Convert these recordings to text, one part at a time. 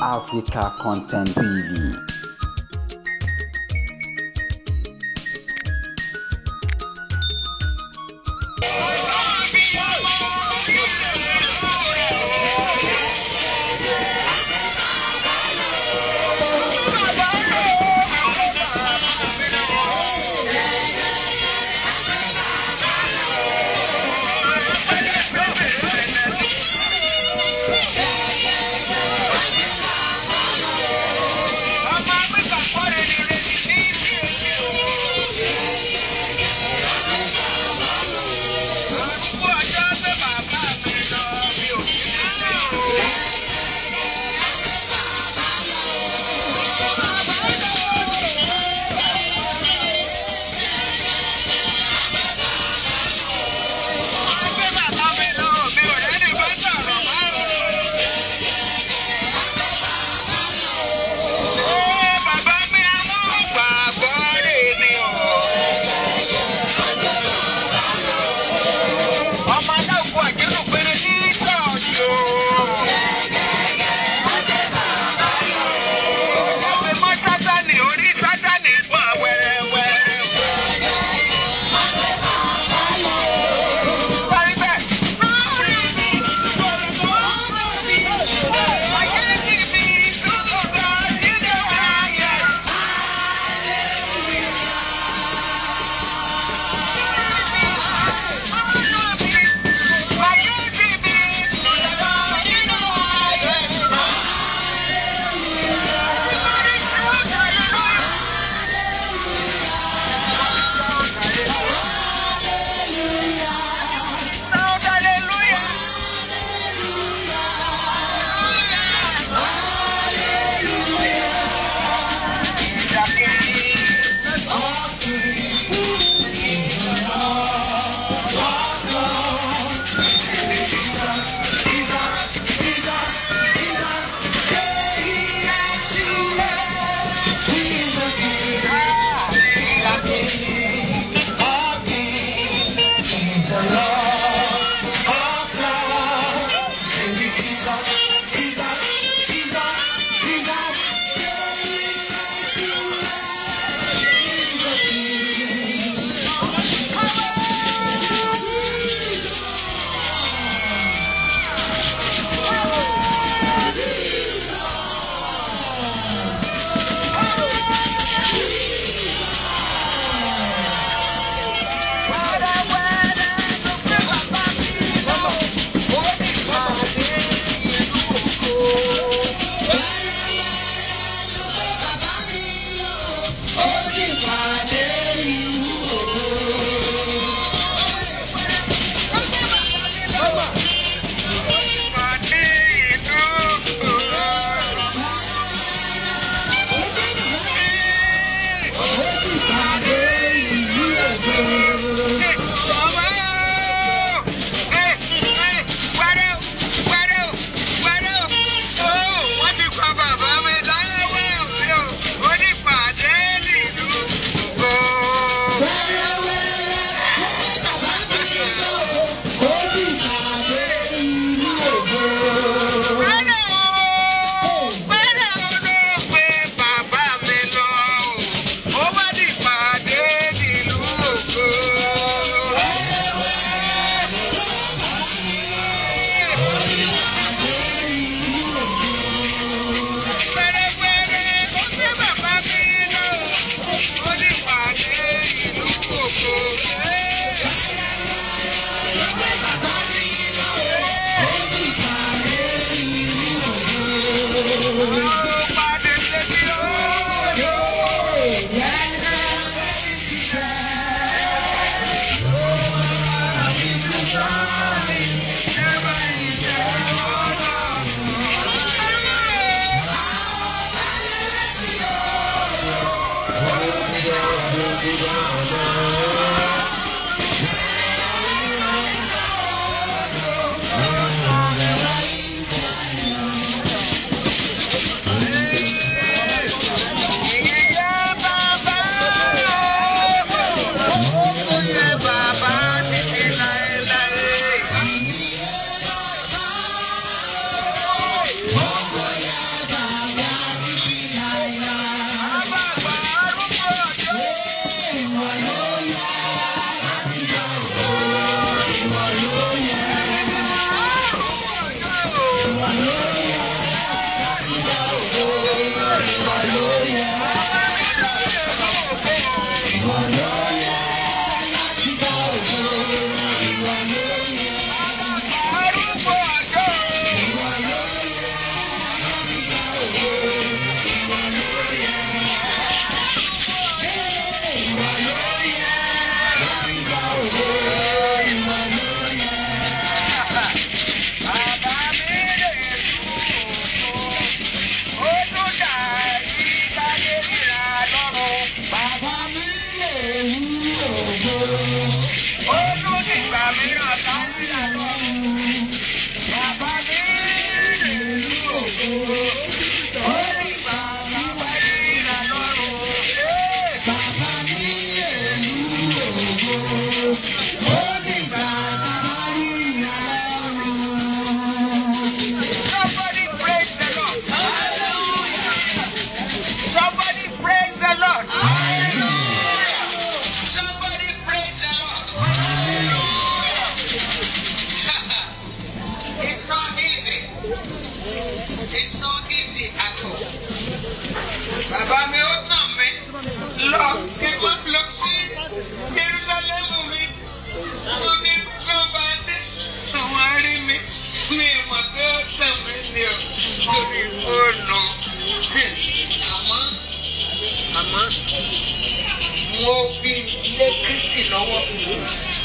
Africa Content TV.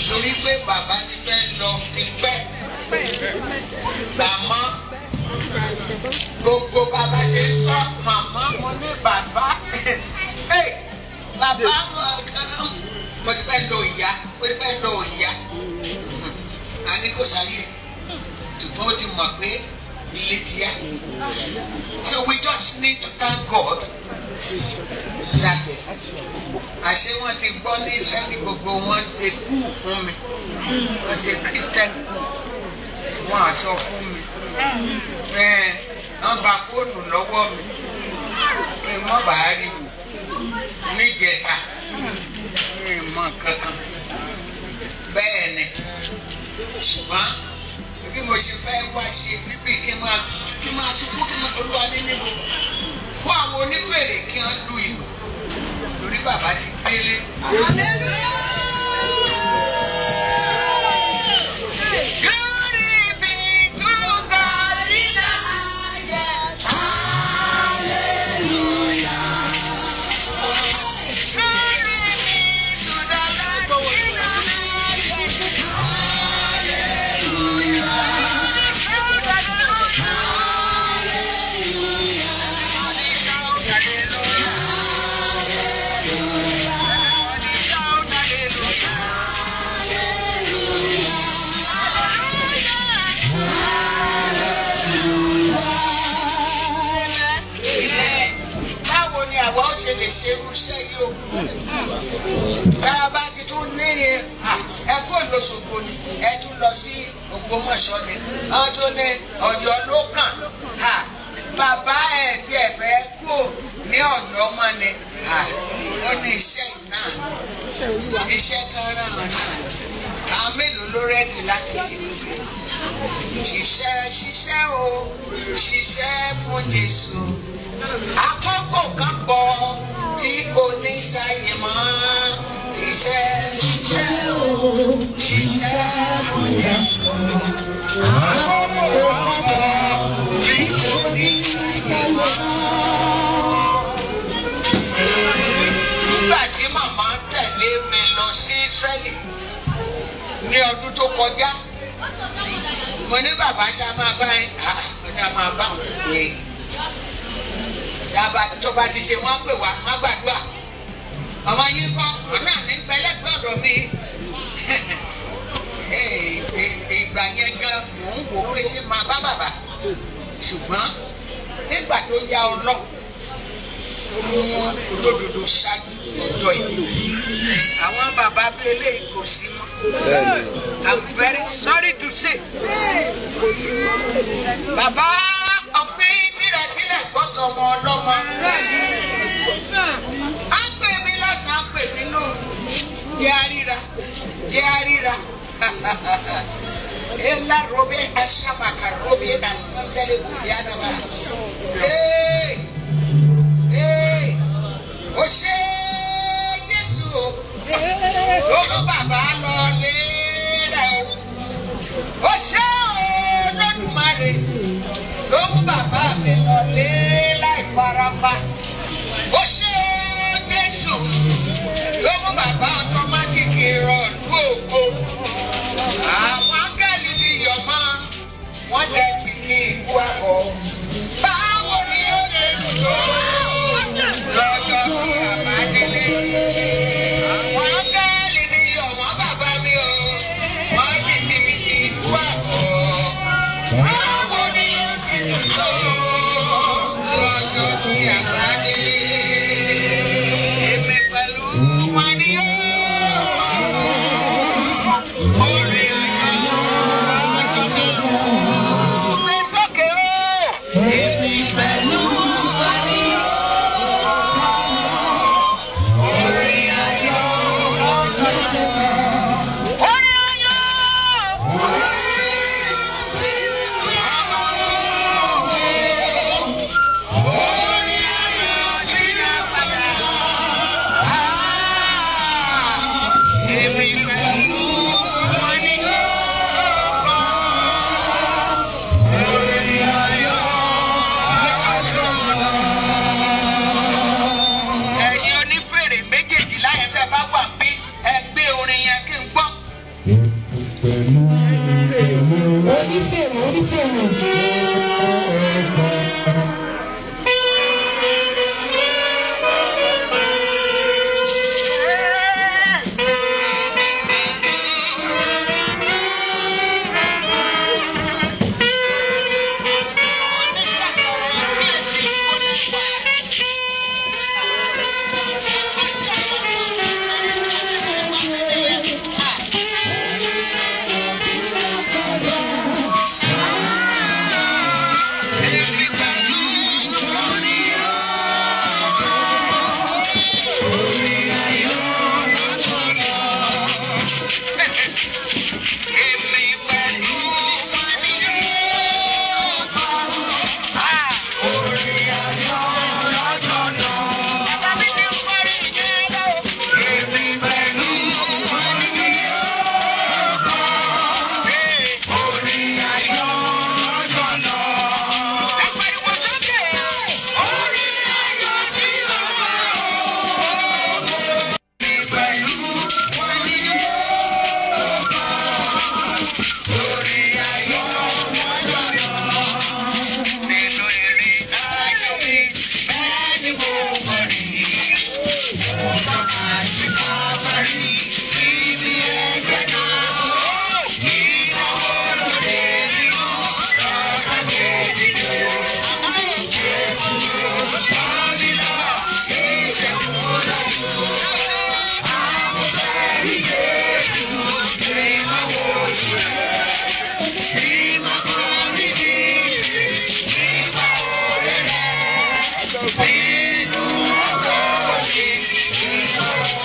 Torí pé bàbá ti fẹ́ lọ ti pẹ́. Àmọ́ gbogbo bàbá ṣe ń sọ màmá mo ní bàbá. Bàbá mo ti fẹ́ lọ ìyá, mo ti fẹ́ lọ ìyá. A ní kò sáyé, ṣùgbọ́n ó ti mọ̀ pé ilé ti yá. So we just need to thank God that àṣé wọ́n ti gbọ́ ní Ísírẹ́lì gbogbo wọn ṣe kú fún mi, wọ́n ṣe Christian kú, wọ́n á sọ fún mi, wọ́n gba fóònù lọ́wọ́ mi kí n mọ̀ bá rí wò níjẹta, mi mọ̀ kankan bẹ́ẹ̀ ni. Ṣùgbọ́n bí mo ṣe fẹ́ wá ṣe bíbí kí n máa tún kí n máa olúwa ní níbo fún àwọn onífèrè kí wọ́n lu ìlú torí bàbá ti délé. Glory be to God in the highest. Hallelujah. Glory be to the Lord in the highest. Hallelujah. Ṣe lè ṣe irúṣẹ́ yìí o. Bá a bá ti tún ní ẹ kó lóṣogbo ni ẹ tún lọ sí Ògbómọ̀ṣọ́ ni wọ́n tún ní Ọ̀yọ́ ló kàn. Bàbá ẹ̀ tí ẹ fẹ́ kú ní Ọ̀yọ́ mọ́ ni ó ní iṣẹ́ náà iṣẹ́ tán rán náà. Àwọn mélòó ló rẹ́dì láti ṣe? Ṣiṣẹ́ ṣiṣẹ́ o, ṣiṣẹ́ fún Jésù. Àkókò kan bọ̀ tí kò ní sáyé mọ́. Ṣiṣẹ́ ṣiṣẹ́ o, ṣiṣẹ́ fún Jésù. Àkókò kan bọ̀ tí kò ní sáyé mọ́. Nígbà tí màmá tẹ̀lé mi lọ sí Ísírẹ́lì ní ọdún tó kọjá, mo ní bàbá ṣá máa bá yín, ọ̀dà máa bá wọn pè é. Tó bá ti ṣe wọ́n pè wá, wọ́n gbàdúrà. Ọmọ yín kọ́, ọ̀nà mi pẹlẹ́gbẹ́ ọ̀dọ̀ mi. Ìgbà yẹn gan mò ń wò ó pé ṣé máa bá bàbá. Ṣùgbọ́n nígbà tó yá ọlọ́, ó mú olódodo ṣáájú ọjọ́ yìí. Àwọn bàbá bí eléyìí kò sí mọ́. I'm very sorry to say. Bàbá ọ̀fin ìrẹ̀ sílẹ̀ gbọ́tọ̀ ọmọ ọlọ́mọ. Á pè mí lọ́sàn-án, á pè mí lóru. Jẹ́ àríra, jẹ́ àríra. Ela robe ashabaka robe na sandele buyana ba. Hey! Hey! Ó ṣé Jésù o. Ó bàbá lọ lé rẹ̀ o. Ó ṣé Olódùmarè ló mú bàbá mi lọ lé láì farapa. Ó ṣé Jésù ló mú bàbá ọtọmátìkì rọ̀lú ògo. Àwọn áńgẹ́lì ti yọ̀ mọ́, wọ́n dẹ̀ ti kí ikú àbọ̀. Báwo ni ó ṣe dùn tó lọ́jọ́ tí bàbá délé? Àwọn áńgẹ́lì ti yọ̀ mọ́ bàbá mi o, wọ́n sì ti kí ikú àbọ̀. Báwo ni ó ṣe dùn tó lọ́jọ́ tí bàbá délé? Èmi pẹ̀lú wọn ni ó. Orí ayọ̀ gbé sókè o. Èmi pẹ̀lú wọn ni ó. Orí ayọ̀ lọ́jọ́. Orí ayọ̀. Orí ayọ̀ tí a padà. Èmi pẹ̀lú wọn ni ó. Orí ayọ̀ lọ́jọ́. Ẹ̀yin onífèrè méjèèjìlá yẹn tẹ́ bá wà bí ẹ gbé orin yẹn kí n gbọ́. Onífèrè onífèrè. Èmi pẹ̀lú wọn ni yóò kọ́. Orí ayọ̀ lọ́jọ́ náà. Bàbá mi ti ń parí ìyẹn lọ. Èmi pẹ̀lú wọn ni yóò kọ́. Orí ayọ̀ lọ́jọ́ náà. Ẹ pariwo sókè. Orí ayọ̀ tí ó bá o. Èmi pẹ̀lú wọn ni yóò kọ́. Orí ayọ̀ lọ́jọ́ náà. Nínú ìrìn àjò mi, bẹ́ẹ̀ ni mo mọ̀ rí. Mo máa ti bàbá rí ibi ẹ̀jẹ̀ náà. Ìnáwó lóde nínú ọ̀rọ̀ kejì lọ. Jésù bá mi lọ, ìṣẹ́gun lọ́jọ́. Àwọn fẹ́ rí Jésù, ìnáwó ìṣẹ́. Ìmọ̀ kan rí bí nípa orí rẹ̀. Nínú ọkọ̀ mi, ìnáwó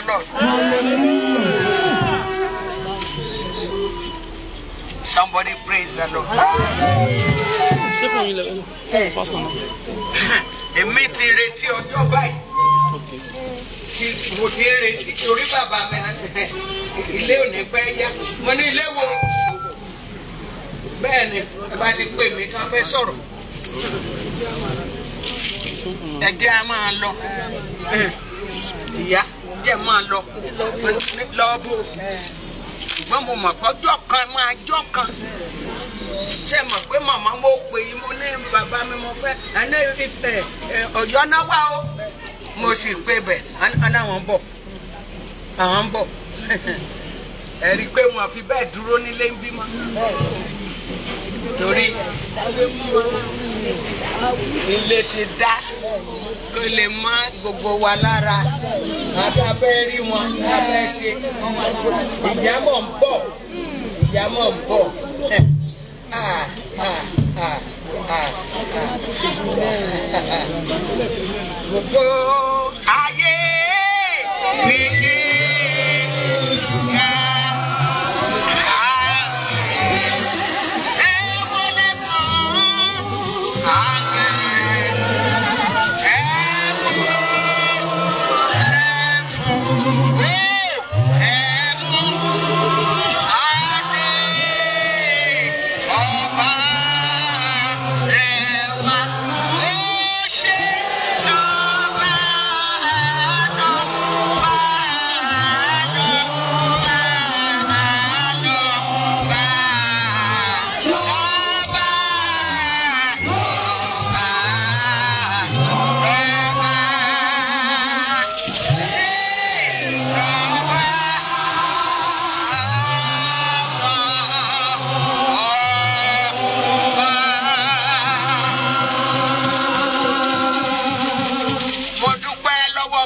the Lord. Hallelujah. Somebody praise the Lord. Èmi ti retí ọjọ́ báyìí. Tí mo ti retí torí bàbá mi ilé ò ní fẹ́ yá. Mo ní ilé wo? Bẹ́ẹ̀ ni ẹ bá ti pè mí tí wọ́n fẹ́ sọ̀rọ̀. Ẹ jẹ́ a máa lọ. Ìyá jẹ́ máa lọ. Lọ bó. Ṣùgbọ́n mo mọ̀ pé ọjọ́ kan máa jọ́ kan. Ṣé mọ̀ pé màmá mo pè yín, mo ní bàbá mi mo fẹ́ ẹni ìfẹ́ Ọ̀yọ́ náà wá o. Mo sì pé bẹ̀ ọ́nà àwọn ń bọ̀, àwọn ń bọ̀. Ẹ rí i pé wọn fi bẹ́ẹ̀ dúró nílé ń bímọ. Torí ilé ti dá kó lè mọ́ gbogbo wa lára. Àti a fẹ́ rí wọn, a fẹ́ ṣe. Ìyá mọ̀ ń bọ̀, ìyá mọ̀ ń bọ̀. Ah, ah, ah, ah, ah. Gbogbo ayé wíyí ṣá.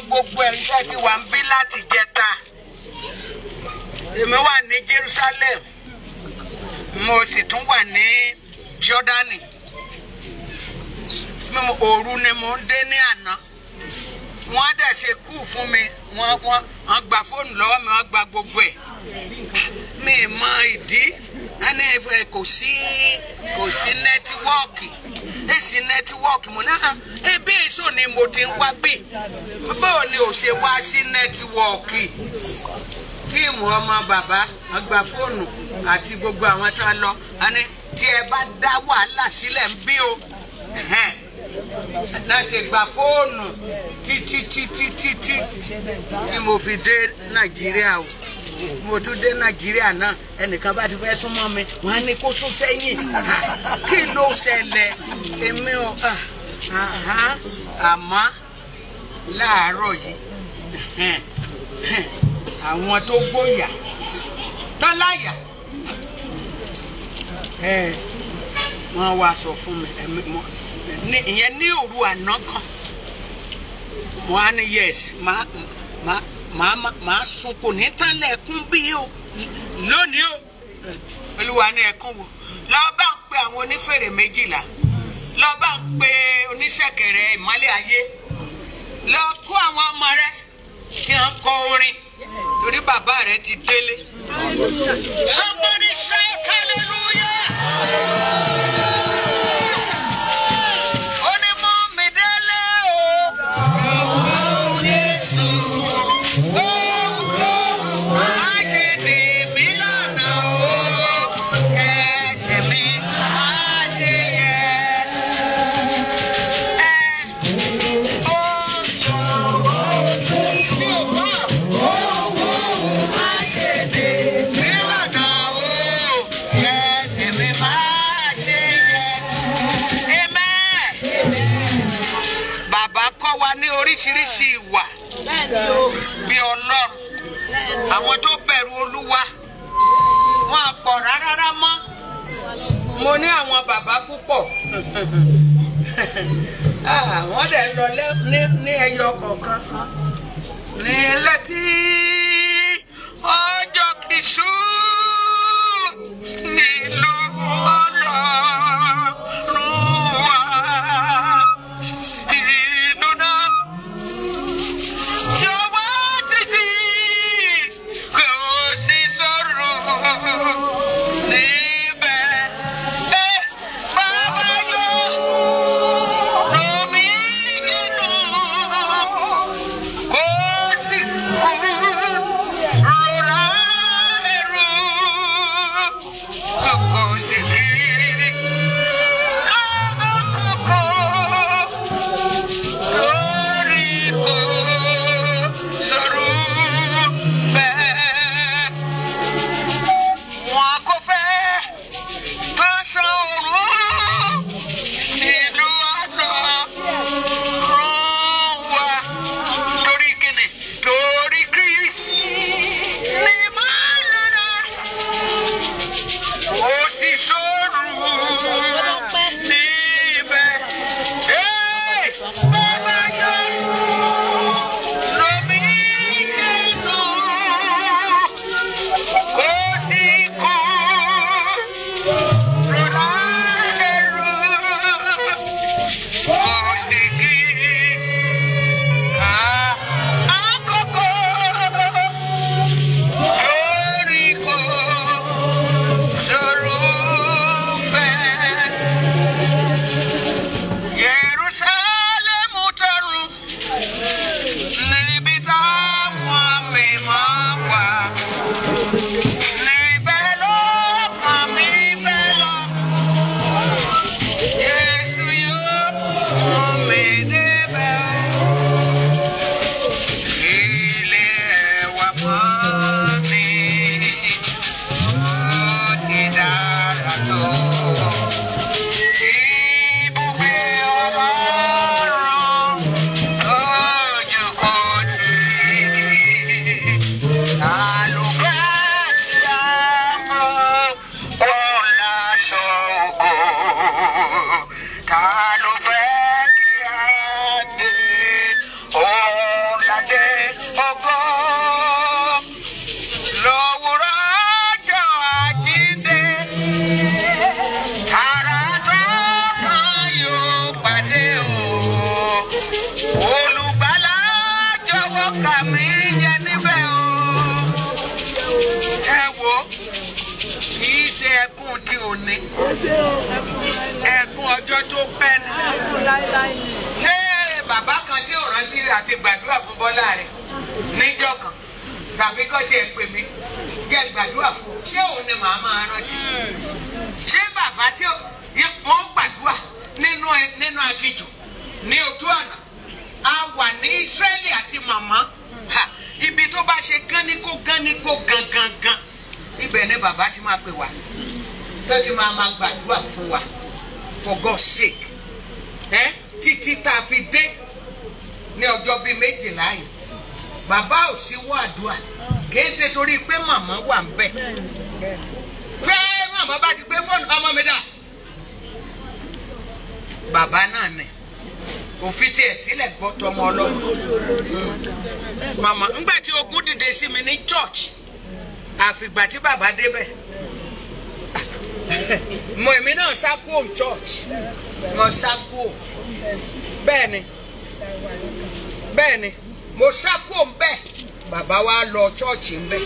Gbogbo ẹ̀yin tẹ́ ti wà ń bí láti jẹta. Èmi wà ní Jerusalem, mo sì tún wà ní Jọ́dánì. Òru ni mo ń dé ní àná. Wọ́n dẹ̀ ṣe kú fún mi, wọ́n gba fóònù lọ́wọ́ mi, wọ́n gba gbogbo ẹ̀. Mi mọ ìdí, ẹni kò sí nẹ́tíwọ́ọ̀kì. Èsì nẹ́tíwọ́ọ̀kì mo náà ebi èso ni mo ti ń wá bí. Báwo ni ò ṣe wá sí nẹ́tíwọ́ọ̀kì? Tíìmù ọmọ bàbá wọ́n gba fóònù àti gbogbo àwọn tó ń lọ. Ẹni tí ẹ bá dá wàhálà sílẹ̀ ń bí o. Náà ṣe gba fóònù títí títí títí tí mo fi dé Nàìjíríà o. Mo tún dé Nàìjíríà náà, ẹnìkan bá ti fẹ́ súnmọ́ mi, wọ́n á ní kó sún sẹ́yìn. Kí ló ṣẹlẹ̀? Èmi ò àmọ́ láàárọ̀ yìí àwọn tó gbóyà tọ́láyà wọ́n wá sọ fún mi ìyẹn ní òru àná kan. Mo á ní yes, màá sun kò ní tán lẹ́ẹ̀kún bí o lónìí o. Olúwa ní ẹkún wo. Lọ bá ń pe àwọn onífèrè 12, lọ bá ń pe oníṣẹ̀kẹ̀rẹ̀ ìmọ́lẹ̀ ayé, lọ kó àwọn ọmọ rẹ kí wọ́n kọ orin torí bàbá rẹ ti délé. Somebody shout hallelujah. Ó ní mú mi délé o. Oríṣiríṣi ìwà bí Ọlọ́run. Àwọn tó bẹ̀rù Olúwa wọn à pọ̀ rárá mọ́. Mo ní àwọn bàbá púpọ̀. Wọ́n dẹ̀ lọ ní ẹyọ kọ̀ọ̀kan. Nílẹ̀ tí ọjọ́ kìí ṣú nílùú Ọlọ́run wa. Inú náà. Jọ̀wọ́ títí. Ẹkún tí o ní. Ẹkún ọjọ́ tó pẹ́ ní. Ṣé bàbá kan tí ò rántí àti gbàdúrà fún Bọ́lá rẹ̀ níjọ́ kan tàbí kọ́ tiẹ̀ pè mí jẹ́ gbàdúrà fún ṣé òun ni màá máa rántí? Ṣé bàbá tí wọ́n gbàdúrà nínú aginjù ní ojú ọ̀nà a wà ní Ísírẹ́lì àti màmá ibi tó bá ṣe gán ní kó gan gan ibẹ̀ ni bàbá ti máa pè wá tó ti máa gbàdúrà fún wa for God's sake títí tá a fi dé ní ọjọ́ bíi 12 yìí bàbá ò sí wọ àdúrà kìí ṣe torí pé màmá wà ń bẹ̀ pé màmá bá ti gbé fóònù ọmọ mi dà bàbá náà nì òfin tiẹ̀ sílẹ̀ gbọ́ tọmọ ọlọ́run màmá ńgbà tí ogun dìde sí mi ní church àfìgbà tí bàbá débẹ̀ mo èmi náà sá kúrò church mo sá kúrò bẹ́ẹ̀ ni mo sá kúrò bẹ́ẹ̀ bàbá wa lọ church ńbẹ̀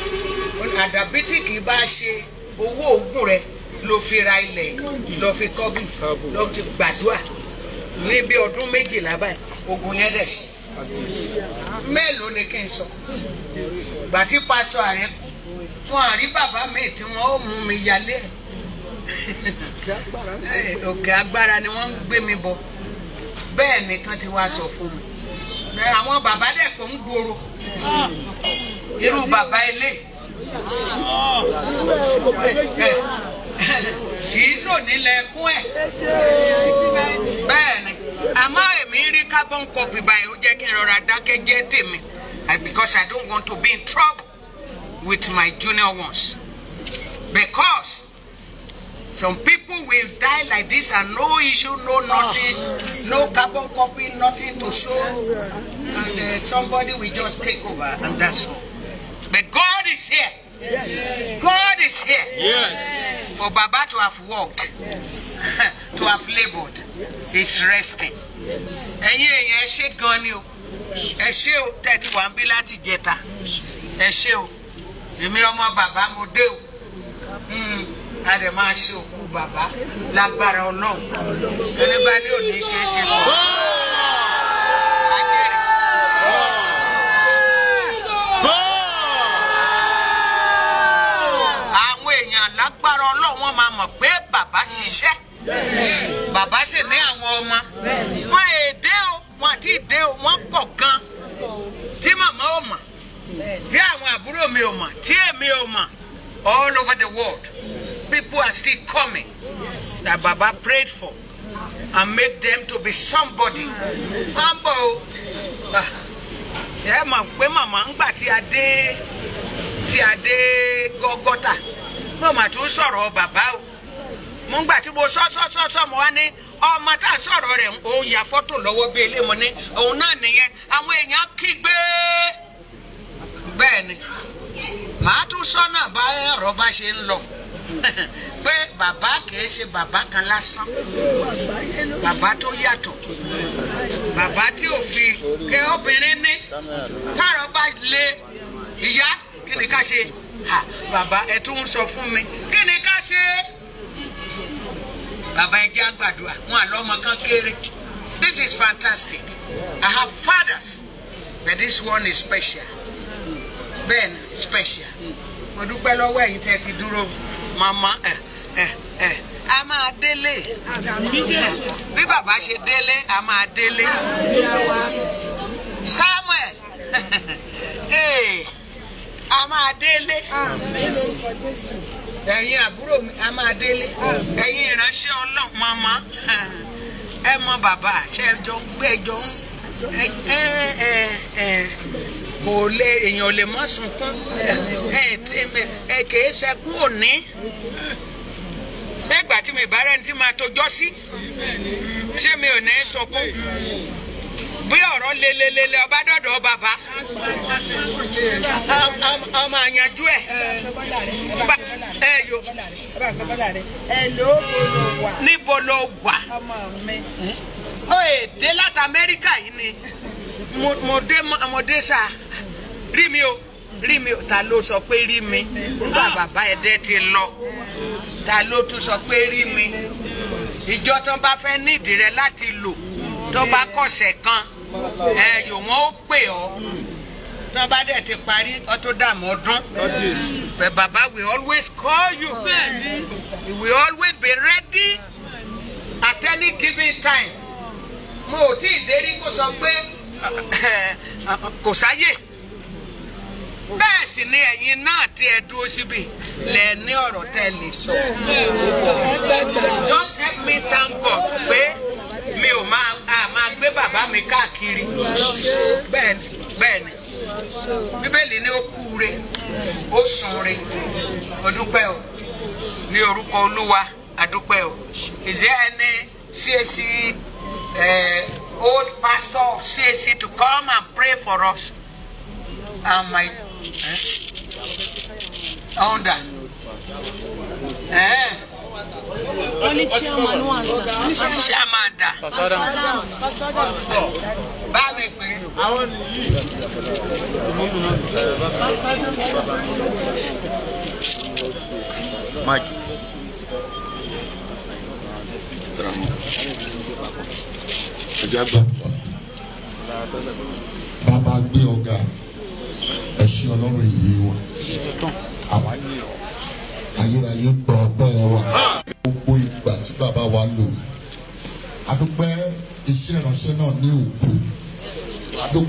àdàbí tí kì í bá ṣe owó oògùn rẹ ló fi ra ilẹ̀ lọ fi kọ́bì lọ fi gbàdúrà ní bí ọdún 12 báyìí ogun yẹn dẹ̀ ṣe mélòó ni kí n sọ gbà tí pásítọ̀ ààrẹ kú wọn àrí bàbá mi tí wọn ó mú mi yálé ẹ òkè agbára ni wọ́n ń gbé mi bọ̀ bẹ́ẹ̀ ni tán ti wá sọ fún mi àwọn bàbá dẹ̀ kò ń gbòòrò irú bàbá ilé ṣìṣò nílẹ̀ ẹkún ẹ̀ bẹ́ẹ̀ ni àmọ́ èmi rí carbon copy báyìí ó jẹ́ kí n rọra dákẹ́ jẹ́ tèmi because I don't want to be in trouble with my junior ones because some people will die like this and no issue, no nothing, no carbon copy, nothing to show, and somebody will just take over and that's all. But God is here. Yes. God is here. Yes. For Baba to have worked, yes, to have labored, yes, is resting. Yes. Ẹ̀yin èèyàn ẹ ṣé gan ni o. Ẹ ṣé o tẹ́tí wà ń bí láti jẹta. Ẹ ṣé o. Èmi ọmọ bàbá mo dé o. A dẹ̀ máa ṣe òkú bàbá lágbára Ọlọ́run. Ẹni bá ní òní ṣe é ṣe lọ. Àwọn èèyàn lágbára Ọlọ́run wọ́n máa mọ̀ pé bàbá ṣiṣẹ́. Bàbá sì ní àwọn ọmọ. Wọ́n èdè o, wọ́n àti ìdè o, wọ́n pọ̀ gan. Tí màmá ò mọ̀, tí àwọn àbúrò mi ò mọ̀, tí èmi ò mọ̀. All over the world, people are still coming that Baba prayed for and made them to be somebody. Mambo, ẹ mọ̀ pé màmá ń gbà tí a dé Gọ́gọ́tà, mo mà tún sọ̀rọ̀ bàbá o. Mo ń gbà tí mo sọ mo wá ní ọmọ tá a sọ̀rọ̀ rẹ̀ òun ya fọ́tò lọ́wọ́ bí ilé mo ní òun náà nìyẹn àwọn èèyàn kígbe bẹ́ẹ̀ ni. Màá tún sọ́nà bá ọ̀rọ̀ bá ṣe ń lọ pé bàbá kìí ṣe bàbá kan lásán, bàbá tó yàtọ̀, bàbá tí ò fi kẹ obìnrin ní tààrọ̀ bá lé ìyá kí ni ká ṣe, bàbá ẹ tún ń sọ fún mi kí ni ká ṣe, bàbá ẹ jẹ́ àgbàdua wọn àlọ́ ọmọ kan kéré. This is fantastic. I have fathers, but this one is special. Ben special. Mo dúpẹ́ lọ́wọ́ ẹ̀yin tẹ́ ti dúró màmá a máa délé bí bàbá ṣe délé a máa délé. Samuel a máa délé. Ẹ̀yin àbúrò mi a máa délé. Ẹ̀yin ìránṣẹ́ Ọlọ́run màmá ẹ mọ bàbá ṣe jọ ń gbé jọ kò lè èèyàn lè mọ sunkún ẹ kìí ṣẹkú òní ṣé ìgbà tí mi bá rẹni tí máa tojọ́ sí ṣé mi ò ní sunkún bí ọ̀rọ̀ lelelele ọba dọ̀dọ̀ bàbá ọmọ àyànjú ẹ̀ ẹ yo níbo ló wà ó èdè láti Amẹ́ríkà yìí ni mo dé sáà rí mi o Rí mi o. Ta ló sọ pé rí mi? Nígbà bàbá ẹ̀dẹ́ ti lọ, ta ló tún sọ pé rí mi? Ìjọ tó bá fẹ́ nídìí rẹ láti lò, tó bá kọ̀sẹ̀ kan, ẹ yòó wọn ó pè ọ́. Tó bá dẹ̀ ti parí, ọ tó dààmú ọdún. But Baba will always call you. He will always be ready at any given time. Mo ò tí ì dérí kó sọ pé kò sáyè. Bẹ́ẹ̀ sì ni ẹ̀yin náà tí ẹ dúró síbi lẹ ní ọ̀rọ̀ tẹ́ ẹ lè sọ. Just help me thank God pé mi ò máa a máa gbé bàbá mi káàkiri. Bẹ́ẹ̀ni, bẹ́ẹ̀ni. Bíbélì ní ó kú re, ó sùn re. Mo dúpẹ́ o. Ní orúkọ Olúwa, a dúpẹ́ o. Is there any CAC old pastor of CAC to come and pray for us? And my under. Only chairman wants. Chairman da. Bá mi pè é. Mike. Ẹja gbà. Bàbá gbé ọ̀gá, ẹ ṣé Ọlọ́run yìí wa. Àwa yìn ọ́. Ayérayé gbọ́ ọpẹ́ wa. Gbogbo ìgbà tí bàbá wa lò. A dúpẹ́ iṣẹ́ ìránṣẹ́ náà ní ògo.